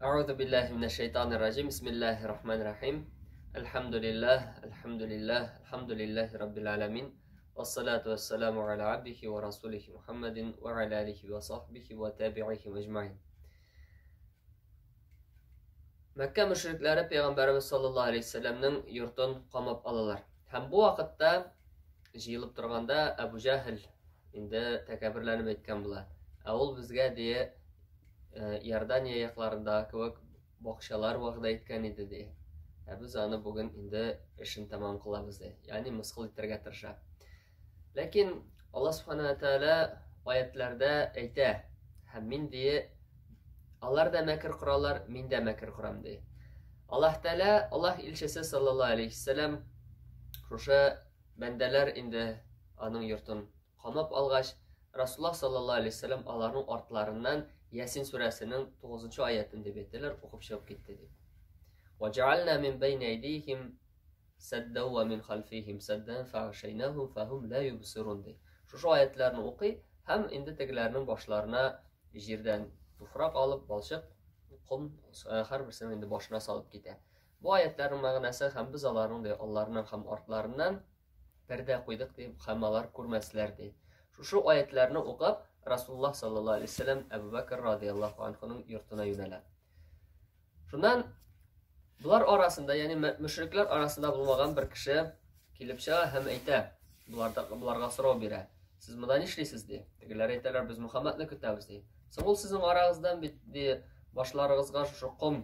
Әгъузу биллаһи минәш шайтанир раҗим. Бисмиллаһир рахманир рахим. Әлхәмдүлиллаһ, әлхәмдүлиллаһ, әлхәмдүлиллаһи раббил аламин. Вассалату вассаламу аля абдихи ва расулихи Мухаммадин ва аля алихи ва сахбихи ва табиихи әҗмаин. Мәккә мөшрикләре пәйгамбәребез саллаллаһу алейһи вәсәлләмнең йортын камап алалар. Һәм бу вакытта җыелып торганда Әбу Җәһел инде тәкәбберләнеп әйткән була. Ә ул безгә дие Иордания якларындагы кебек бакчалар вәгъдә иткән иде, ди. Ә без аны бүген инде эшен тәмам кылабыз, ди. Ягъни мыскыл итәргә тырыша. Ләкин Аллаһ Субхана ва Тааля аятларда әйтә, һәм мин ди, алар да мәкер коралар, мин дә мәкер корам, ди. Аллаһ Тааля, Аллаһ илчесе саллаллаһу алейхи вәсәләм шушы бәндәләр инде аның йортын камап алгач, Расуллаһ саллаллаһу алейһи вәсәлләм аларның артларыннан Ясин сүрәсенең 9 аятын дип әйтәләр, укып чыгып китте дип. Ваҗаална мин бәйнә әйдихим сәддән ва мин хальфихим сәддән фәгъшәйнәһум фәһум ла юбсирун ди. Шушы аятларны укый һәм инде тегеләрнең башларына җирдән туфрак алып, балчык, ком һәрберсенең инде башына салып китә. Бу аятларның мәгънәсе һәм без аларның ди алларының һәм артларыннан пәрдә куйдык ди, һәм алар күрмәсләр ди. Шушы аятларны укып, Расуллаһ саллаллаһу алейһи вәсәлләм Әбу Бәкр радияллаһу анһуның йортына юнәлә. Шуннан булар арасында, ягъни мөшрикләр арасында булмаган бер кеше килеп чыга һәм әйтә, буларда буларга сорау бирә. Сез монда нишлисез ди. Тегеләр әйтәләр, без Мухаммадны көтәбез ди. Соң ул сезнең арагыздан бит ди, башларыгызга шушы ком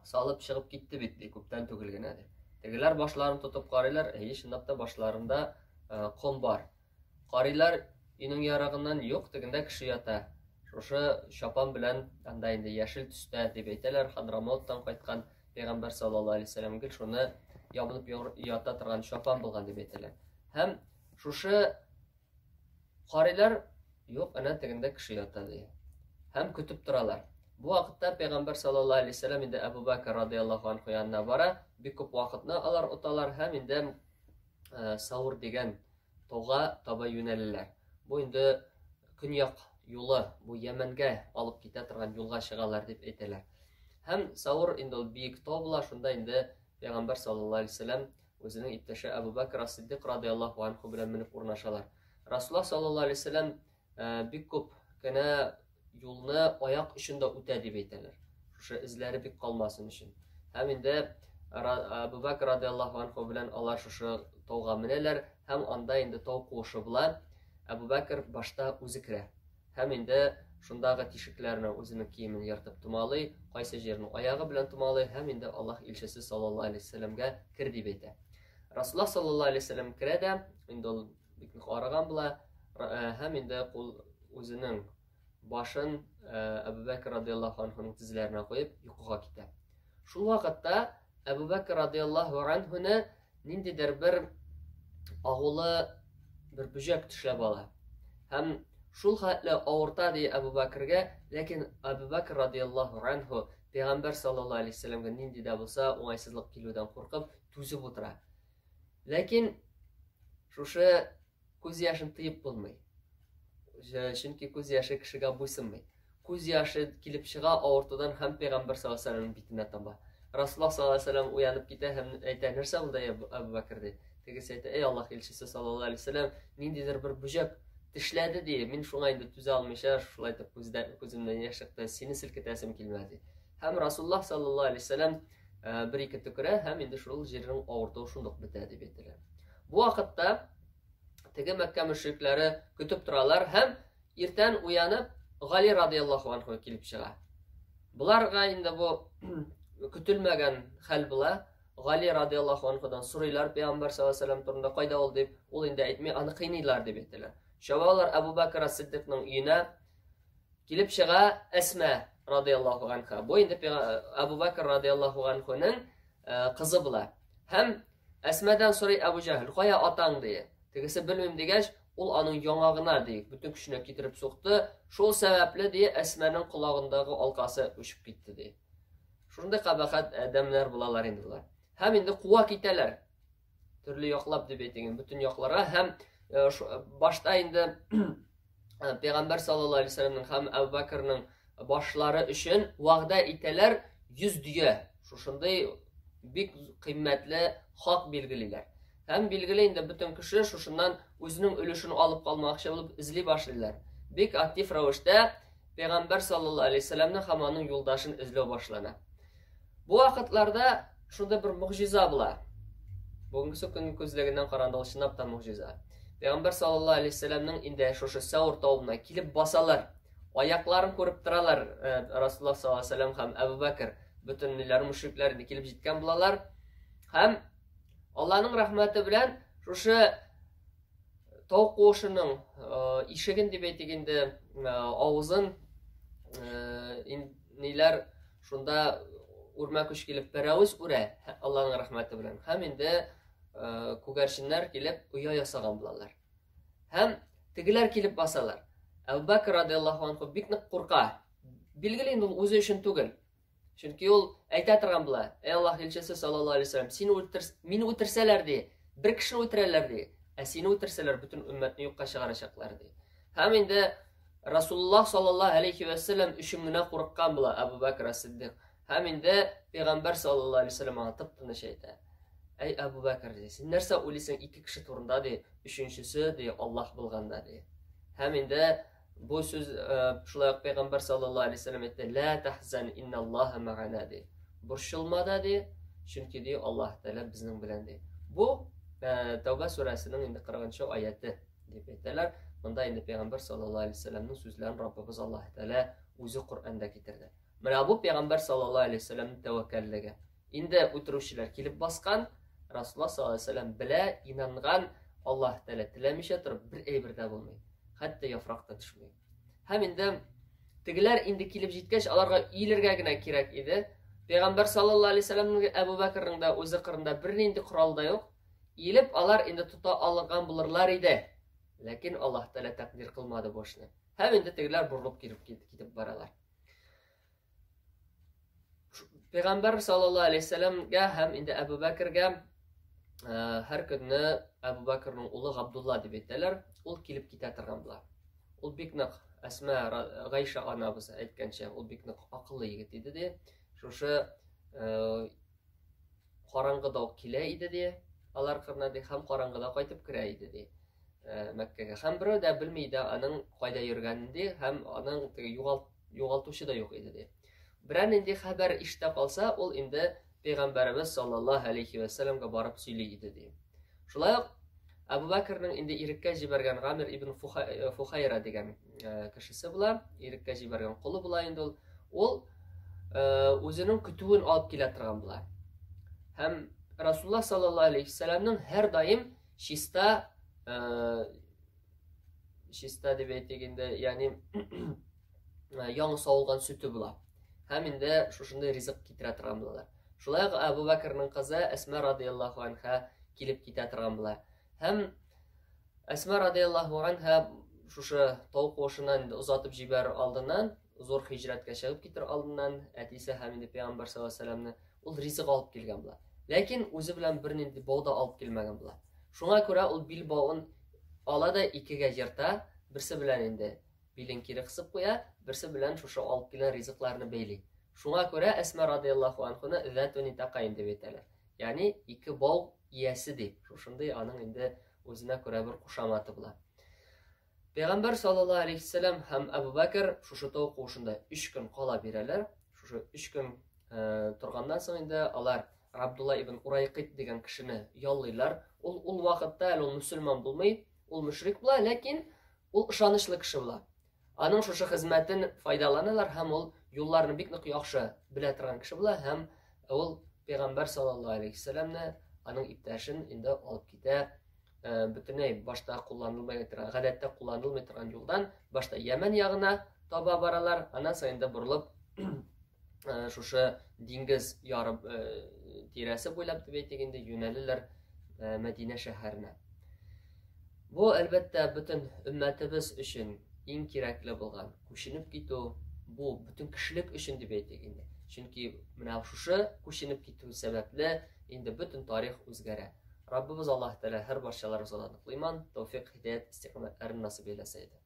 салып чыгып китте бит ди, күптән түгел генә ди. Тегеләр башларын тотып карыйлар, әйе, чынлап та башларында э, ком бар. Карыйлар, өйнең ярыгыннан юк, тегендә кеше ята. Шушы чапан белән анда инде яшел төстә дип әйтәләр, Хадрамауттан кайткан пәйгамбәр саллаллаһу алейһи вәсәлләм гел шуны ябынып ята торган чапан булган дип әйтәләр. Һәм шушы Карыйлар, юк, әнә тегендә кеше ята ди. Һәм көтеп торалар. Бу вакытта пәйгамбәр саллаллаһу алейһи вәсәлләм инде Әбу Бәкр радияллаһу анху янына бара. Бик күп вакытны алар оталар һәм инде э, Саур дигән тауга таба юнәләләр. Бу инде көньяк юлы, бу Йәмәнгә алып китә торган юлга чыгалар дип әйтәләр. Һәм Саур инде ул биек тау була, шунда инде пәйгамбәр саллаллаһу алейһи вәсәлләм үзенең иптәше Әбу Бәкр ас-Сиддик радияллаһу анху белән менеп урнашалар. Расулла саллаллаһу алейһи вәсәлләм э, бик күп кенә юлны аяк очында үтә дип әйтәләр. Шушы эзләре бик калмасын өчен. Һәм инде Әбу Бәкр радияллаһу анху белән алар шушы тауга менәләр һәм анда инде тау куышы була. Әбу Бәкр башта үзе керә. Һәм инде шундагы тишекләрне үзенең киемен ертып томалый, кайсы җирен аягы белән томалый һәм инде Аллаһ илчесе саллаллаһу алейһи вәсәлләмгә кер дип әйтә. Расуллаһ саллаллаһу алейһи вәсәлләм керә дә, инде ул бик нык арыган була һәм инде кул үзенең башын Әбу Бәкр радияллаһу анһуның тезләренә куеп йокыга китә. Шул вакытта Әбу Бәкр радияллаһу анһуны ниндидер бер агулы бер бөҗәк тешләп ала. Һәм шул хәтле авырта ди Әбу Бәкргә, ләкин Әбу Бәкр радияллаһу анһу пәйгамбәр саллаллаһу алейһи вәсәлләмгә нинди дә булса уңайсызлык килүдән куркып түзеп утыра. Ләкин шушы Күз яшен тыеп булмый. Чөнки күз яше кешегә буйсынмый. Күз яше килеп чыга авыртудан һәм пәйгамбәр саллаллаһу алейһи вәсәлләмнең битенә таба. Расуллаһ саллаллаһу алейһи вәсәлләм уянып китә һәм әйтә, нәрсә булды, әй Әбу Бәкер ди. Тегесе әйтә, әй Аллаһ илчесе саллаллаһу алейһи вәсәлләм, ниндидер бер бөҗәк тешләде ди. Мин шуңа инде түзә алмыйча, шулай итеп күздән күземнән яшь чыкты, сине селкетәсем килмәде. Һәм Расуллаһ саллаллаһу алейһи вәсәлләм бер-ике төкерә һәм инде шул җирнең авыртуы шундук бетә дип әйтелә. Бу вакытта теге Мәккә мөшрикләре көтеп торалар һәм иртән уянып Гали радияллаһу анху килеп чыга. Буларга инде бу көтелмәгән хәл була. Гали радияллаһу анхудан сорыйлар пәйгамбәр саллаллаһу алейһи вәсәлләм турында кайда ул дип, ул инде әйтми, аны кыйныйлар дип әйтәләр. Чабалар Әбу Бәкр ас-Сиддикның өенә. Килеп чыга Әсмә радияллаһу анха. Бу инде Әбу Бәкр радияллаһу анхуның э, кызы була. Һәм Әсмәдән сорый Әбу Җәһел, кая атаң ди. Тегесе белмим дигәч, ул аның яңагына ди, бөтен көченә китереп сукты. Шул сәбәпле ди, Әсмәнең колагындагы алкасы очып китте ди. Шундый кабахәт адәмнәр булалар инде болар. Һәм инде куа китәләр. Төрле яклап дип әйтик, бөтен якларга һәм э, башта инде э, Пәйгамбәр саллаллаһу алейһи вәсәлләмнең һәм Әбу Бәкрнең башлары өчен вәгъдә итәләр 100 дөя. Шушындый бик кыйммәтле хак билгелиләр. Һәм билгеле инде бөтен кеше шушыннан үзенең өлешен алып калмакчы булып эзли башлыйлар. Бик актив рәвештә Пәйгамбәр саллаллаһу алейһи вәсәлләмне һәм аның юлдашын эзләү башлана. Бу вакытларда шундый бер могҗиза була. Бүгенге көн күзлегеннән караганда ул чынлап та могҗиза. Пәйгамбәр саллаллаһу алейһи вәсәлләмнең инде шушы Сәур тавына килеп басалар. Аякларын күреп торалар э, Расулуллаһ саллаллаһу алейһи вәсәлләм һәм Әбу Бәкер бөтен ниләр мөшрикләр инде килеп җиткән булалар. Һәм Аллаһның рәхмәте белән шушы тау куышының ишеген дип әйтик инде, авызын ниләр шунда үрмәкүч килеп пәрәвез үрә Аллаһның рәхмәте белән. Һәм инде күгәрченнәр килеп оя ясаган булалар. Һәм тегеләр килеп басалар. Әбу Бәкр радиаллаһу анху бик нык курка. Билгеле инде ул үзе өчен түгел. Чөнки ул әйтә торган була, Әй Аллаһ илчесе саллаллаһу алейһи вәсәлләм, сине үтер, мине үтерсәләр ди, бер кешене үтерәләр ди, ә сине үтерсәләр бөтен өммәтне юкка чыгарачаклар ди. Һәм инде Расулуллаһ саллаллаһу алейһи вәсәлләм өчен генә курыккан була Әбу Бәкр ас-Сиддик. Һәм инде Пәйгамбәр саллаллаһу алейһи вәсәлләм аңа тып-тыныч әйтә. Әй Әбу Бәкр ди, син нәрсә уйлыйсың ике кеше турында ди, өченчесе ди Аллаһ булганда ди. Һәм инде Бу сүз э, шулай ук пәйгамбәр саллаллаһу алейһи вәсәлләм әйтте, "Ла тахзан инналлаһа мәгана" ди. Борчылма да ди, чөнки ди Аллаһ Тәгалә безнең белән ди. Бу э, Тәүбә сүрәсенең инде 40 аяты дип әйтәләр. Монда инде пәйгамбәр саллаллаһу алейһи вәсәлләмнең сүзләрен Раббыбыз Аллаһ Тәгалә үзе Коръәндә китерде. Менә бу пәйгамбәр саллаллаһу алейһи вәсәлләмнең тәвәккәллеге. Инде үтерүчеләр килеп баскан, Расулла саллаллаһу алейһи вәсәлләм белә, инанган, Аллаһ Тәгалә теләмичә торып бер әйбер дә булмый. Хәтта яфрак та төшми. Һәм инде тегеләр инде килеп җиткәч, аларга иелергә генә кирәк иде. Пәйгамбәр саллаллаһу алейһи вәсәлләмнең Әбу Бәкрнең дә үзе кырында бернинди корал да юк. Иелеп алар инде тота алган булырлар иде. Ләкин Аллаһ Тәгалә тәкъдир кылмады бу эшне. Һәм инде тегеләр борылып килеп китеп баралар. Пәйгамбәр саллаллаһу алейһи вәсәлләмгә һәм инде Әбу Бәкергә һәр көнне Әбу Бәкернең улы Габдулла дип әйтәләр, ул килеп китә торган була. Ул бик нык Әсмә Гайша анабыз әйткәнчә, ул бик нык акыллы егет иде ди. Шушы караңгыда ук килә иде ди, алар кырына ди, һәм караңгыда кайтып керә иде ди. Мәккәгә. Һәм берәү дә белми иде аның кайда йөргәнен ди, һәм аның теге югалт югалтучы да юк иде ди. Берәр нинди хәбәр ишетә калса, ул инде пәйгамбәребез саллаллаһу алейхи вә сәлләмгә барып сөйли иде ди. Шулай ук Әбу Бәкрнең инде иреккә җибәргән Гамир ибн э, Фухайра дигән э, кешесе була, иреккә җибәргән колы була инде ул. Ул э, үзенең көтүен алып килә торган була. Һәм Расулуллаһ саллаллаһу алейхи вә сәлләмнең һәрдаим чиста чиста дип әйтик инде, ягъни яңа савылган сөте була. Һәм инде шушындый ризык китерә торган булалар. Шулай ук Әбу Бәкрнең кызы Әсма радияллаһу анха килеп китә торган була. Һәм Әсма радияллаһу анха шушы тау куышыннан инде озатып җибәрер алдыннан, зур хиҗрәткә чыгып китер алдыннан, әтисе һәм инде пәйгамбәр саллаллаһу алейһи вәсәлләмне ул ризык алып килгән була. Ләкин үзе белән бернинди бау да алып килмәгән була. Шуңа күрә ул бил бавын ала да икегә ерта, берсе белән инде билен кире кысып куя, берсе белән шушы алып килгән ризыкларны бәйли. Шуңа күрә Әсма радияллаһу анхуны зәту нитакайн дип әйтәләр. Ягъни ике бау иясе дип. Шушындый аның инде үзенә күрә бер кушаматы була. Пәйгамбәр саллаллаһу алейхи вәсәлләм һәм Әбу Бәкер шушы тау куышында 3 көн кала бирәләр. Шушы 3 көн э, торганнан соң инде алар Абдулла ибн Урайкыйт дигән кешене яллыйлар. Ул ул вакытта әле ул мөселман булмый, ул мөшрик була, ләкин ул ышанычлы кеше була. Аның шушы хезмәтен файдаланалар һәм ул юлларны бик нык яхшы белә торган кеше була һәм ул пәйгамбәр саллаллаһу алейхи вәсәлләмне аның иптәшен инде алып китә э, бөтенләй башта кулланылмый торган, гадәттә кулланылмый торган юлдан башта Йәмән ягына таба баралар, аннан соң инде борылып Э, шушы диңгез ярып э, тирәсе буйлап дип әйтик инде юнәләләр э, Мәдинә шәһәренә. Бу әлбәттә бөтен өммәтебез өчен иң кирәкле булган күченеп китү, бу бөтен кешелек өчен дип әйтик инде. Чөнки менә шушы күченеп китү сәбәпле инде бөтен тарих үзгәрә. Раббыбыз Аллаһ Тәгалә һәр барчаларыбызга ныклы иман, тәүфик, һидәят, истикамәтләрен насыйп әйләсә иде.